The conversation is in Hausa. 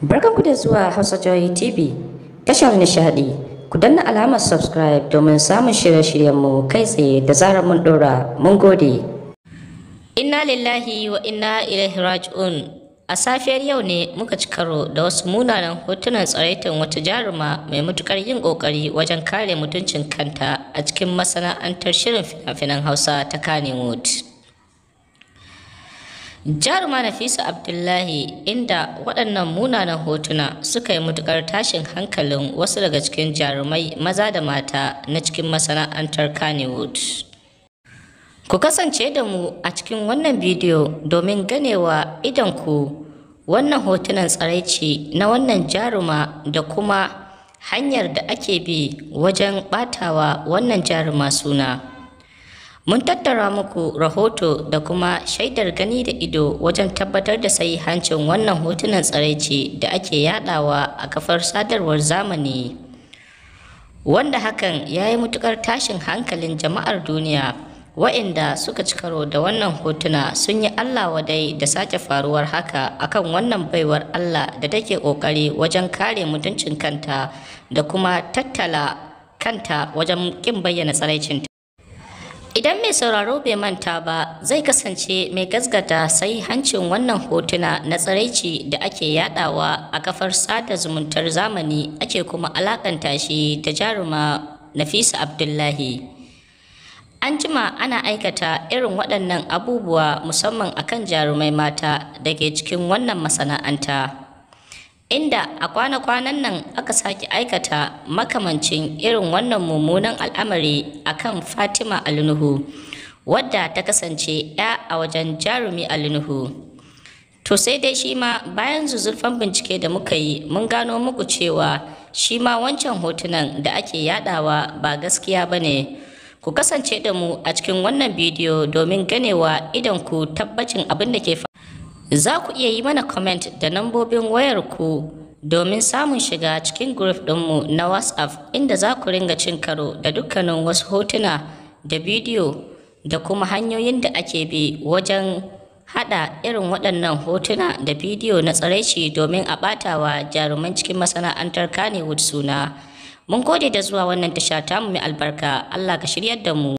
Barkanku da zuwa Hausa Joy TV, tashar nishadi. Ku danna alamar subscribe domin samun shirye-shiryenmu kai tsaye da zarar mun ɗora. Mun gode. Inna lillahi wa inna ilaihi raji'un. A safiyar yau ne muka ci karo da wasu munanan hotunan tsaraitan wata jaruma mai matukar yin kokari wajen kare mutuncin kanta a cikin masana'antar shirin fina-finan Hausa ta Kannywood. Jaruma Nafisa Abdullahi, inda waɗannan munanan hotuna suka yi matuƙar tashin hankalin wasu daga cikin jarumai maza da mata na cikin masana'antar Kannywood. Ku kasance da mu a cikin wannan bidiyo domin ganewa idonku wannan hotunan tsaraici na wannan jaruma da kuma hanyar da ake bi wajen ɓatawa wannan jaruma suna. Mun tattara muku rahoto da kuma shaidar gani da ido wajen tabbatar da sahihancin wannan hotunan tsaraici da ake yadawa a kafar sadarwar zamani, wanda hakan ya yi matuƙar tashin hankalin jama'ar duniya. Wa'inda suka ci karo da wannan hotuna sun yi Allah wadai da sake faruwar haka akan wannan baiwar Allah da take ƙoƙari wajen kare mutuncin kanta da kuma tattala kanta wajen ƙin bayyana tsaraicinta. Idan mai sauraro bai manta ba, zai kasance mai gasgata hancin wannan hotuna na tsiraici da ake yadawa a kafar sada zumuntar zamani, ake kuma alakanta shi da jaruma Nafisa Abdullahi. An jima ana aikata irin waɗannan abubuwa, musamman akan jarumai mata da ke cikin wannan masana'anta, inda a kwana-kwanan nan aka sake aikata makamancin irin wannan mummunan al'amari akan Fatima Ali Nuhu, wadda ta kasance 'ya a wajen jarumi Ali Nuhu. To sai dai shi ma bayan zuzurfan bincike da muka yi, mun gano muku cewa shi ma wancan hotunan da ake yadawa ba gaskiya ba ne. Ku kasance da mu a cikin wannan bidiyo domin ganewa idan ku tabbacin abin da ke faruwa. Za ku iya yi mana comment da nambobin wayarku domin samun shiga cikin group ɗinmu na WhatsApp, inda za ku ringa cin karo da dukkanin wasu hotuna da bidiyo da kuma hanyoyin da ake bi wajen haɗa irin waɗannan hotuna da bidiyo na tsaraici domin a ɓatawa jaruman cikin masana'antar Kannywood suna. Mun gode da zuwa wannan tasha tamu mai albarka. Allah ka shiryar da mu.